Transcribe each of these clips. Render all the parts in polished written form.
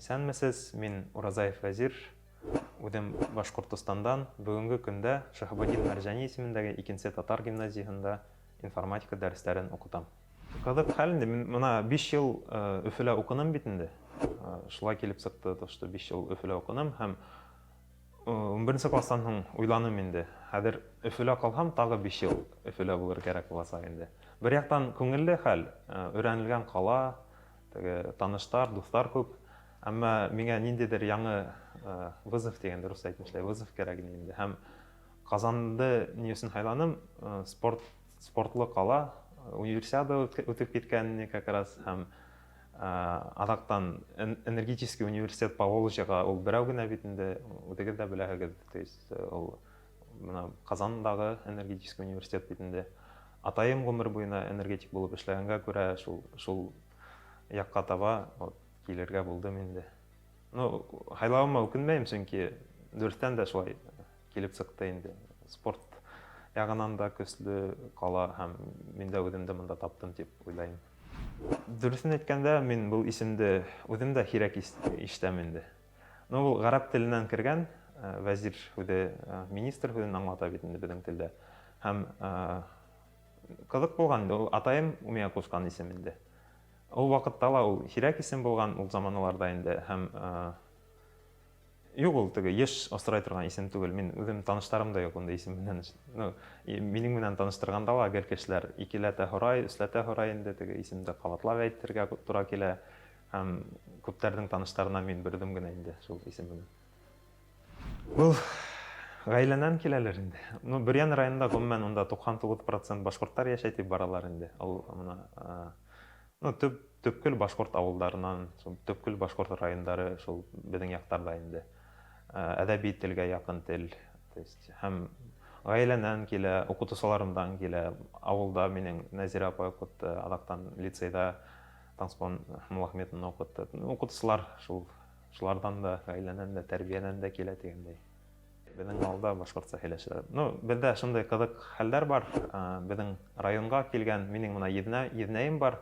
Исәнмесез, мин Уразаев Вәзир, үзем Башкортостандан, бүгенге көндә Шаһабетдин Мәрҗани исемендәге икенче татар гимназияһендә информатика дәресләрен укытам. Кызык хәл инде, мин мына 5 ел Өфелә укыным бит инде. Шулай килеп чыкты, то что 5 ел Өфелә укыным һәм 11 класстан соң уйланым инде. Хәзер Өфелә калһам, тагы 5 ел Өфелә булыр кирәк булачак инде. Бер яктан күңелле хәл, өйрәнелгән кала, теге танышлар, дуслар күп. Әмма миңа ниндидер яңы вызов дигән рус әйтмешләй, вызов кирәк иде инде. Һәм Казанды ни өчен сайланым? Спорт, спортлы кала, универсиада үтеп киткән как раз һәм азактан энергетический университет Поволжьега ул берәү генә бит инде, үзегез дә беләһегез, то есть ул менә Казандагы энергетический университет бит инде. Атаем гомер буена энергетик булып эшләгәнгә күрә шул шул якка таба вот килергә булдым инде. Ну, һайлавыма үкенмәйм, чөнки дөрестән дә шулай килеп чыкты инде. Спорт ягынан да көчле кала һәм мин дә үземне монда таптым дип уйлыйм. Дөресен әйткәндә, мин бу исемде үзем дә һирәк ишетәм инде. Ну, ул гарәп теленнән кергән, вәзир үзе, министр сүзен аңлата бит инде безнең телдә. Һәм кызык булган инде, ул атаем миңа кушкан исем инде. Ул вакытта ла ул һирәк исем булган ул заманаларда инде һәм юк, ул теге еш осрай торган исем түгел. Мин үзем танышларым да юк андый исем белән. Ну, минем белән таныштырганда ла гел кешеләр икеләтә һорай, өсләтә һорай инде, теге исемде кабатлап әйтергә тура килә. Һәм күпләрнең танышларына мин бердем генә инде шул исем белән. Ул гаиләнән киләләр инде. Ну, Бөрьян районында гомумән монда 99% башкортлар яшәй дип баралар инде. Ул менә ну, төп төпкел башкорт авылдарыннан, шул төпкел башкорт районнары шул безнең якларда инде. Әдәби телгә якын тел, то есть һәм гаиләнән килә, укытучыларымдан килә. Авылда минем Нәзирә апай укытты, азактан лицейда Таңсылпан Муллахметовна укытты. Укытучылар шул шулардан да, гаиләнән дә, тәрбиянән дә килә дигәндәй. Безнең авылда башкортча сөйләшәләр. Ну, бездә шундый кызык хәлләр бар. Безнең районга килгән минем менә езнә, езнәем бар.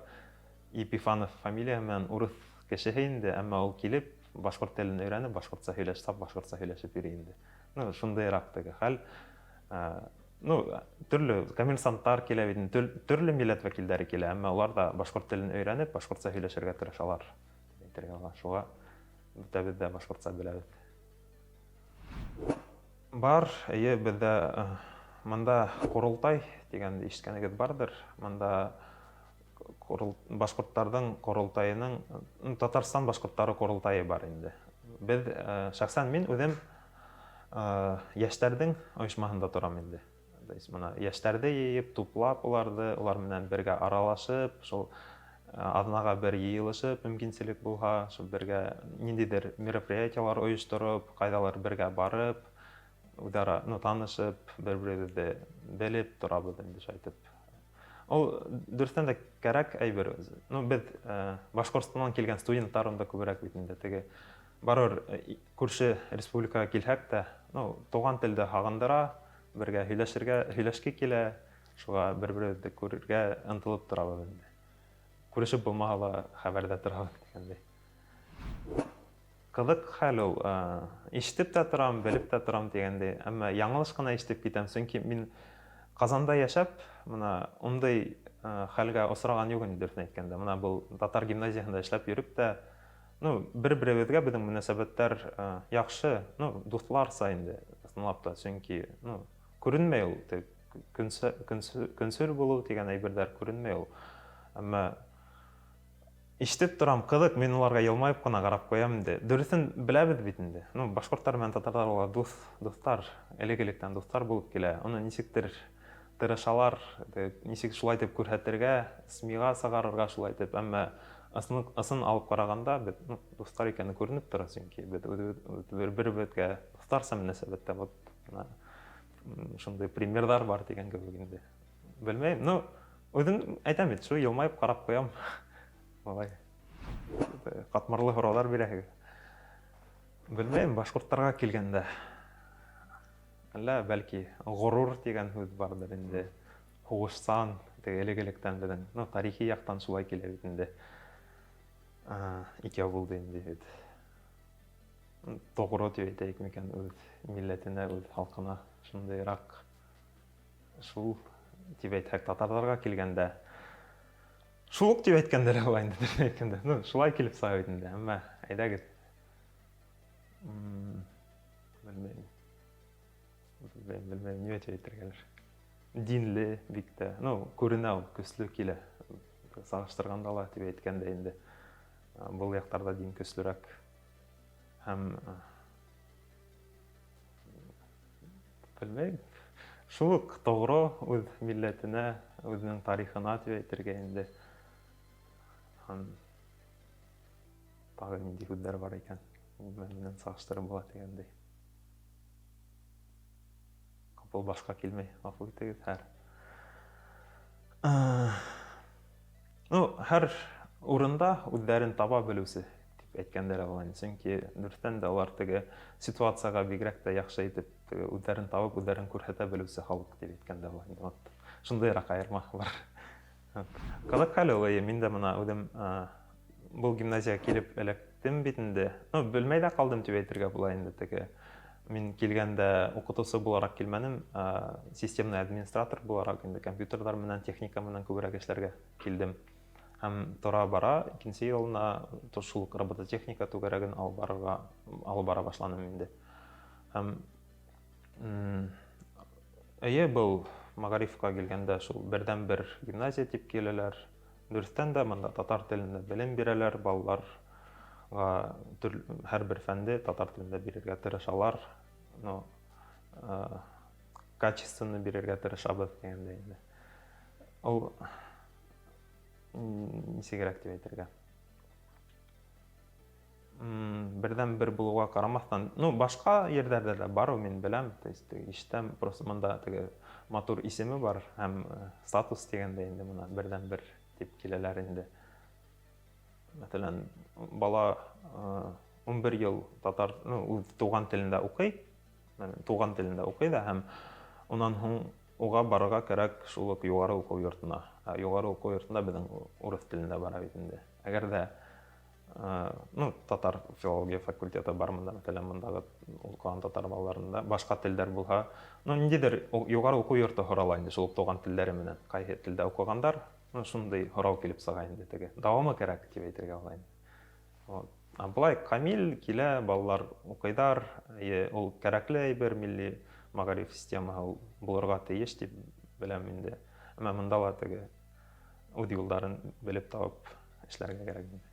Епифанов фамилия белән урыс кешеһе инде, әмма ул килеп, башкорт телен өйрәнеп, башкортча сөйләш, сап башкортча сөйләшеп йөри инде. Ну, шундыйрак теге хәл. Ну, төрле коммерсантлар килә бит, төрле милләт вәкилләре килә, әмма алар да башкорт телен өйрәнеп, башкортча сөйләшергә тырышалар. Дип әйтергә була. Шуңа бөтәбез дә башкортча беләбез. Бар, әйе, бездә монда Корылтай дигән ишеткәнегез бардыр. Монда башкортларның корылтаеның, Татарстан башкортлары корылтае бар инде. Без, шәхсән мин үзем яшьләрнең оешмасында торам инде. То есть менә яшьләрне йыеп, туплап уларды, улар белән бергә аралашып, шул азнага бер йыелышып, мөмкинчелек булһа, шул бергә ниндидер мероприятиеләр оештырып, кайдалар бергә барып, үзара, ну, танышып, бер-беребезне белеп торабыз инде шулай итеп. Ул дөрестән дә кәрәк әйбер. Ну, без Башкортстаннан килгән студентлар анда күбрәк бит инде теге. Барыбер күрше республикага килһәк тә, ну, туган телдә һагындыра, бергә һөйләшергә, һөйләшке килә, шуңа бер-беребезне күрергә ынтылып торабыз инде. Күрешеп булмаһа ла, хәбәрдә торабыз дигәндәй. Кызык хәл ул. Ишетеп тә торам, белеп тә торам дигәндәй, әмма яңылыш кына ишетеп китәм, чөнки мин Казанда яшәп, менә ундый хәлгә осраган юк инде, дөресен әйткәндә. Менә бу татар гимназиясендә эшләп йөреп тә, ну, бер-беребезгә безнең мөнәсәбәтләр яхшы, ну, дусларча инде, чынлап та, чөнки, ну, күренмәй ул, теге көнсел булу дигән әйберләр күренмәй ул. Әмма ишетеп торам, кызык, мин аларга елмаеп кына карап куям инде. Дөресен беләбез бит инде. Ну, башкортлар белән татарлар алар дус, дуслар, элек-электән дуслар булып килә. Аны ничектер тырышалар, ничек шулай итеп күрсәтергә, СМИга чыгарырга шулай итеп, әмма ысын, ысын алып караганда без, ну, дуслар икәне күренеп тора, чөнки без бер-беребезгә дусларча мөнәсәбәттә, вот менә шундый примерлар бар дигән кебек инде. Белмәйм, ну, үзем әйтәм бит, шул елмаеп карап куям. Алай. Катмарлы сораулар бирәһегез. Белмәйм, башкортларга килгәндә. Әллә бәлки горур дигән сүз бардыр инде. Һугышсан, теге элек-электән безнең, ну, тарихи яктан шулай килә бит инде. Икәү булды инде бит. Тогры дип әйтәйек микән, үз милләтенә, үз халкына шундыйрак шул дип әйтсәк, татарларга килгәндә, шул ук дип әйткәндә дә була инде, дөресен әйткәндә. Ну, шулай килеп чыга бит инде. Әмма әйдәгез. Белмәйм. Белмәйм, белмәйм, нимә дип әйтергәлер. Динле бик тә. Ну, күренә ул, көчле килә. Сагыштырганда ла дип әйткәндә инде. Был яктарда дин көчлерәк. Һәм белмәйм, шул ук тогры үз милләтенә, үзенең тарихына дип әйтергә инде. Һәм тагы нинди һүзләр бар икән, белән сагыштырып була дигәндәй. Капыл башка килмәй, гафу итегез, һәр. Ну, һәр урында үзләрен таба белүсе дип әйткәндә дә була инде. Чөнки дөрестән дә алар теге ситуациягә бигрәк тә яхшы итеп теге үзләрен табып, үзләрен күрсәтә белүче халык дип әйткәндә була инде. Вот шундыйрак аерма бар. Кызык хәл ул, әйе, мин дә менә үзем был гимназиягә килеп эләктем бит инде. Ну, белмәй дә калдым дип әйтергә була инде теге. Мин килгәндә укытучы буларак килмәдем, системный администратор буларак инде компьютерлар белән, техника белән күбрәк эшләргә килдем. Һәм тора-бара икенче елына шул ук робототехника түгәрәген алып барырга алып бара башланым инде. Һәм әйе, был мәгарифка килгәндә шул бердән-бер гимназия дип киләләр. Дөрестән дә монда татар телендә белем бирәләр, балаларга һәрбер фәнде татар телендә бирергә тырышалар. Но качественно бирергә тырышабыз дигәндәй инде. Ул ничегрәк дип әйтергә? Бердән бер булуга карамастан, ну, башка ерләрдә дә бар ул, мин беләм, то есть ишетәм, просто монда теге матур исеме бар һәм э, статус дигәндә инде моны бердән бер дип киләләр инде. Мәсәлән, бала 11 э, ел татар, ну, үз туган телендә укый, туган телендә укый да һәм унан һуң Уга барырга кәрәк шул ук югары уку йортына. Ә югары уку йортында безнең урыс телендә бара бит инде. Әгәр дә ну, татар филология факультеты бар монда, мәсәлән, мондагы укыган татар балаларында башка телләр булһа, ну, ниндидер югары уку йорты һорала инде шул ук туган телләре менән. Кайсы телдә укыгандар, ну, шундый һорау килеп чыга инде теге. Дәвамы кәрәк дип әйтергә була инде. Вот. Ә болай камил килә, балалар укыйдар, әйе, ул кәрәкле әйбер, милли мәгариф системасы ул булырга тиеш дип беләм инде. Әмма монда ла теге үз юлдарын белеп табып эшләргә кирәк инде.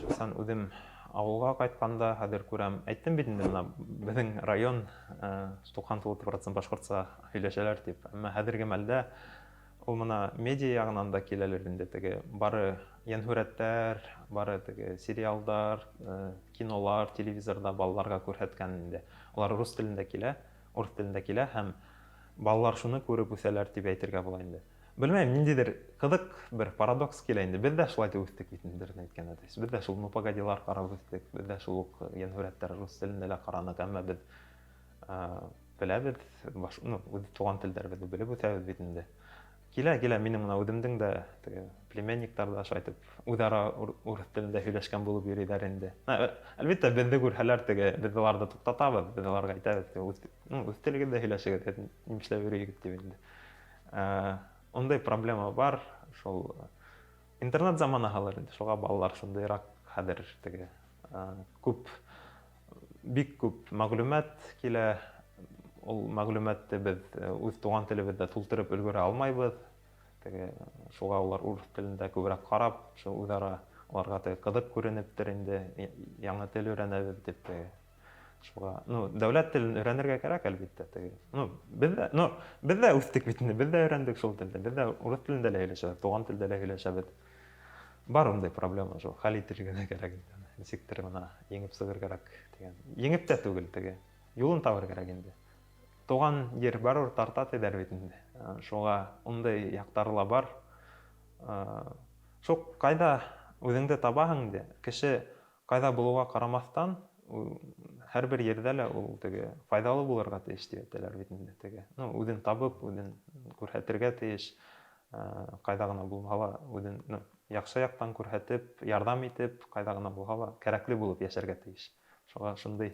Шәхсән үзем авылга кайтканда хәзер күрәм, әйттем бит инде менә безнең район 99 процент башкортча һөйләшәләр дип. Әмма хәзерге мәлдә Ул мына медиа ягынан да киләлер инде теге бары йәнһүрәтләр, бары теге сериалдар, э, кинолар телевизорда балаларга күрсәткән инде. Алар рус телендә килә, урыс телендә килә һәм балалар шуны күреп үсәләр дип әйтергә була инде. Белмәйм, ниндидер кызык бер парадокс килә инде. Без дә шулай итеп үстек бит инде, дөресен әйткәндә. То есть без дә шул Ну погодилар карап үстек, без дә шул ук йәнһүрәтләр рус телендә лә карадык, әмма без Беләбез, баш, ну, үз туган телләребезне белеп үсәбез бит инде. Килә, килә, минем менә үземнең дә теге племянниклар да шулай итеп үзара урыс телендә сөйләшкән булып йөриләр инде. Әлбәттә, безне күрһәләр теге, без аларны туктатабыз, без аларга әйтәбез, үз, ну, үз телегездә сөйләшегез, нишләп йөригез дип инде. Ундый проблема бар, шул интернет заманы хәзер инде, шуңа балалар шундыйрак хәзер теге күп Бик күп мәгълүмат килә. Ул мәгълүматны без э, үз туган телебездә тултырып өлгерә алмайбыз. Теге шуга улар урыс телендә күбрәк карап, шул үзара аларга теге кызык күренептер инде, яңа тел өйрәнәбез дип теге. Шуга, ну, дәүләт телен өйрәнергә кирәк, әлбәттә, теге. Ну, без дә, ну, без дә үстек бит инде, без дә өйрәндек шул телдә, без дә урыс телендә дә һөйләшәбез, туган телдә дә һөйләшәбез. Бар ундый проблема шул, хәл итергә генә кирәк инде аны. Ничектер менә җиңеп чыгыр кирәк дигән. Җиңеп тә түгел теге. Юлын табыр кирәк инде. Туган җир барыбер тарта диләр бит инде. Шуңа ундый яктары ла бар. Шул кайда үзеңде табаһың инде, кеше кайда булуга карамастан, һәрбер җирдә лә ул теге файдалы булырга тиеш дип әйтәләр бит инде теге. Ну, үзен табып, үзен күрсәтергә тиеш. Кайда гына булмала, үзен, ну, яхшы яктан күрһәтеп, ярдәм итеп, кайда гына булһа ла, кәрәкле булып яшәргә тиеш. Шуңа шундый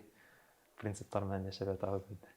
принциплар белән яшәп ятабыз инде.